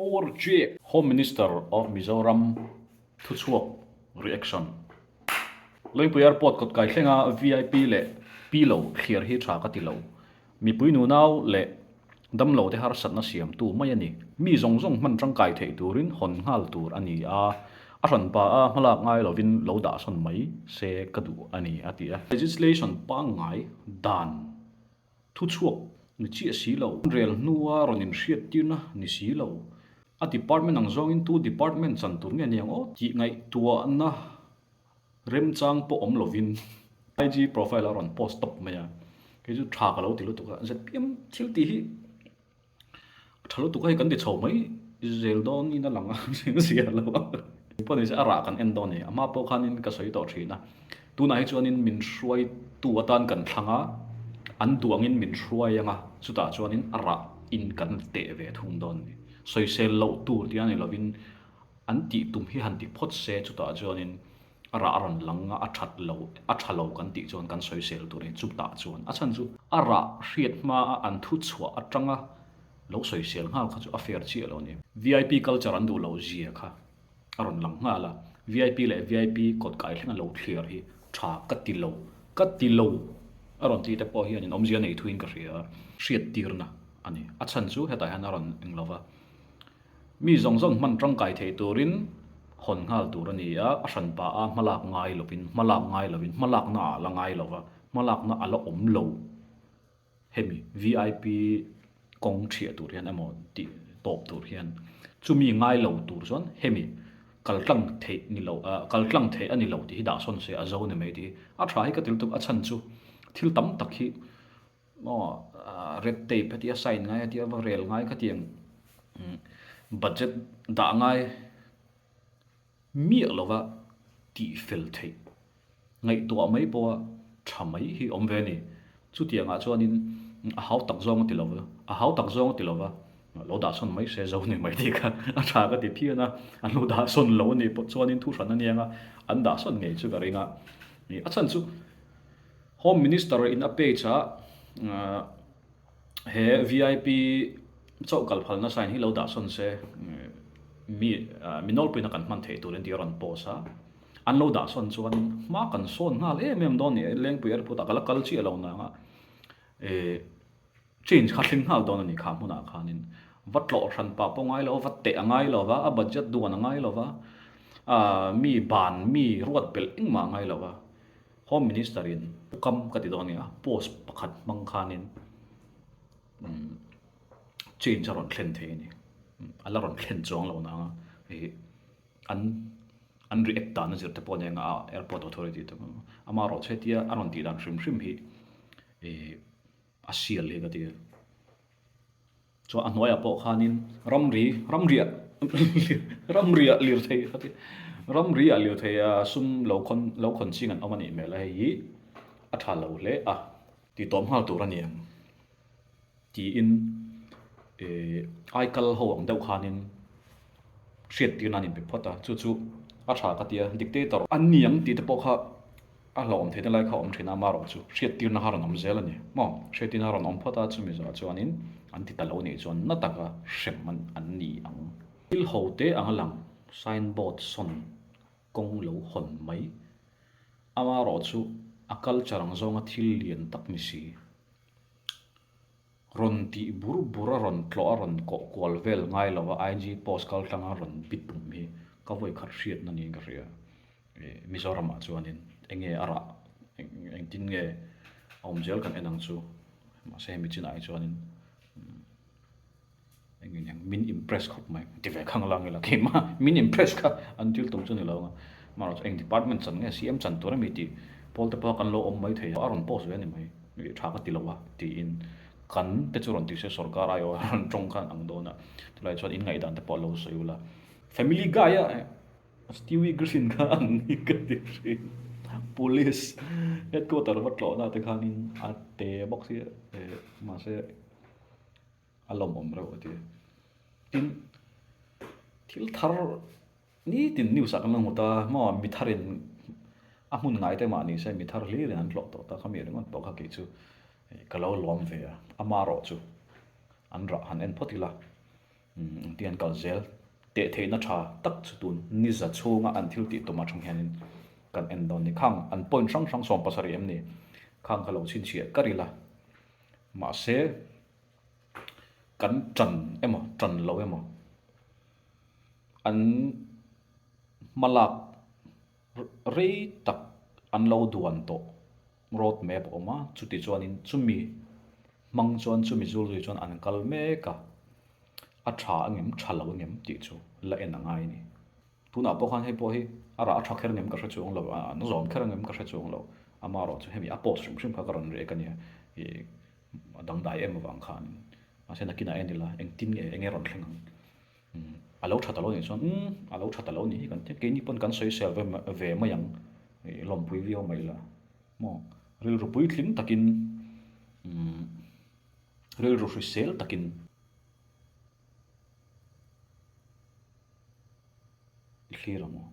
Power Jack. Home Minister of Mizoram thuchhuak reaction. Lengpui Airport kawt kai thlenga vip leh pi lo thliar hi tha ka ti lo. Mipui nunau leh damlo te harsatna siamtu mai a ni. Mi zawng zawng hman tangkai theih turin hawn nghal tur a ni a, a hranpa a hmalak ngai lovin lo dahsawn mai se ka duh a ni a ti a. Legislation pangngai dan Thuchhuak ni chiah si lo. Rel hnua rawn inhriattirna ni si lo. A department ang zawngin tu department chan tur nge niang aw tih ngaihtuahna remchang pawh awm lovin IG profile a rawn post tawp mai a. Kei chu tha ka lo ti lutuk a, zpm thil tih hi A tha lutuk a hei kan ti chho mai zel dawn in a lang a zia lo a pawh ni se a rah kan en dawn a ni a hma pawh khanin ka sawi tawh thin a tunah hi chuanin min hruaitu atan kan thlang a an duh angin min hruai ang a chutah chuanin a rah in kan teh ve thung dawn a ni sawisel loh tur tih a ni lovin an tih tum hi han ti phawt se chutah chuanin A rah a rawn lang a, a that lo, a tha lo kan tih chuan kan sawisel tur a ni. Chutah chuan a chhan chu a rah hriat hma a an thu chhuah atanga lo sawisel nghal kha chu a fair chiah lo a ni. Vip culture an duh loh zia kha a rawn lang nghal a, vip leh vip kawt kai thleng a lo thliar hi tha ka ti lo, ka ti lo a rawn tih te pawh hianin awmzia nei thuin ka hria a, hriattirna a ni. A chhan chu hetah hian a rawn eng lo va. Mi zawng zawng hman tangkai thei turin hawn nghal tur a ni a, a hranpa a hmalak ngai lovin, hmalak ngai lovin, hmalakna ah la ngai lova, hmalakna a la awm lo. Hemi vip kawng thiah tur hian emaw tih tawp tur hian chumi ngai lo tur chuan hemi kaltlang theih ni lo, kaltlang theih a ni lo tih hi dahsawn se a zo ni mai tih hi a tha hi ka ti lutuk a chhan chu thil tam tak hi Maw red tape hetia sign ngai hetia va rel ngai khatiang budget dah ngai miah lova tih fel theih ngaihtuah mai pawha tha mai hi awm ve a ni. Chutiangah chuanin a hau tak zawng a ti lova, a hau tak zawng a ti lova lo dahsawn mai se zo ni mai tih kha a tha ka ti phian a, an lo dahsawn lo a nih pawh chuanin thuhran a niang a, an dahsawn ngei chu ka ring a, a chhan chu. Home Minister in a page ah he vip chauh kal phalna sign hi lo dah sawn se mi mi nawlpuina kan hman theih turin tih a rawn post a, an lo dah sawn chuanin hma kan sawn nghal em em dawn a ni, Lengpui airport ah ka la kal chiah lo nang a eh change kha thleng nghal dawn a ni kha hmunah khanin va tlawh hran pah pawh ngai lo va teh a ngai lo va, a budget duan a ngai lo va, mi ban mi ruat belh engmah a ngai lo va. Home Minister in kam ka ti dawn nia, post pakhat hmang khanin change a rawn thlen thei a ni. A la rawn thlen chuang lo nang a, hei an an react dan a zir te pawh a nia a airport authority te pawh. Amaherawhchu hetia a rawn tih dan hrim hrim hi a sial hi ka ti a. Chuan a hnuaiah pawh khanin ramri ramriah ramriah lirthei kha ti ramriah lirthei a sum lo khawn lo khawn ching an awm a nih hmel a hei hi a tha lo hle a. Tih tawp nghal tur a ni ang tiin eh aikal ho ang deuh khanin hriattir nan inpe phawt a chu chu a tha ka ti a dictator an ni ang tih te pawh kha A hlauhawm theihna lai kha a awm thin a, amaherawh chu hriattirna kha a rawn awm zel a ni maw? Hriattirna a rawn awm phawt a, chumi zawhah chuanin an ti ta lo nih chuan na taka hrem an ni ang. Thil ho te anga lang sign board sawn kawng lo hawn mai. Amaherawh chu a culture ang zawnga thil lian tak ni si. Rawn tih bur bur a rawn tlawh a rawn kawh kual vel ngai lova IG post kal tlanga rawn bitum hi ka vawikhat hriatna niin ka hria. Mizoramah chuanin eng nge a rah engtin nge a awm zel kan en ang chu mahse hemi chinah hi chuanin eng nge niang min impress khawp mai ti ve khang lang ila keimah min impress kha an thil tum chu ni lo ang a amaherawhchu eng department chan nge CM chan tur ami tih pawl te pawh kan lo awm mai thei a a rawn post ve a ni mai tha ka ti lo a tiin kan te chu rawn ti se sorkar aiawh a rawn tawng khan ang dawn a chulai chuan in ngaihdan te pawh lo sawi ula family guy a. Stewie Griffin kha ang hi ka ti thin. Police headquarter va tlawhna te khanin a te bawk si a, mahse a lawmawm reuh a ti. Tin, thil thar nitin news ah kan lo hmu ta maw, mi tharin a hmun ngai te mah ni se mi thar hlirin an tlawh tawh ta kha mi ringawt pawh kha kei chu ka lo lawm ve a, amaherawhchu an rah han en phawt ila. Engtin an kal zel teh theihna tha tak chu tun niza chhunga an thil tih tum atang hianin kan en dawn ni. Khang an point hrang hrang 70 em ni? Khang kha lo chhinchhiah kar ila. Mahse kan tan emaw tan lo emaw an hmalak rei tak an lo duan tawh road map a awm a, chuti chuanin chumi hmang chuan chumi zulzui chuan an kal mek a, a tha angem tha lo angem tih chu la en a ngai a ni. Tunah pawh khan hei pawh hi a rah a tha kher angem ka hre chuang lo, an zawm kher angem ka hre chuang lo, amaherawh chu hemi a post hrim hrim kha ka rawn rek a nia, ih a dangdai em avang khanin mahse nakinah en ila engtin nge enge rawn thleng ang. A lo tha ta lo nih chuan umm a lo tha ta lo nih hi kan ti a, keini pawn kan sawisel ve ve mai ang ih lawmpui viau mai la maw rilru puitling takin umm rilru hrisel takin. I thlir ang aw.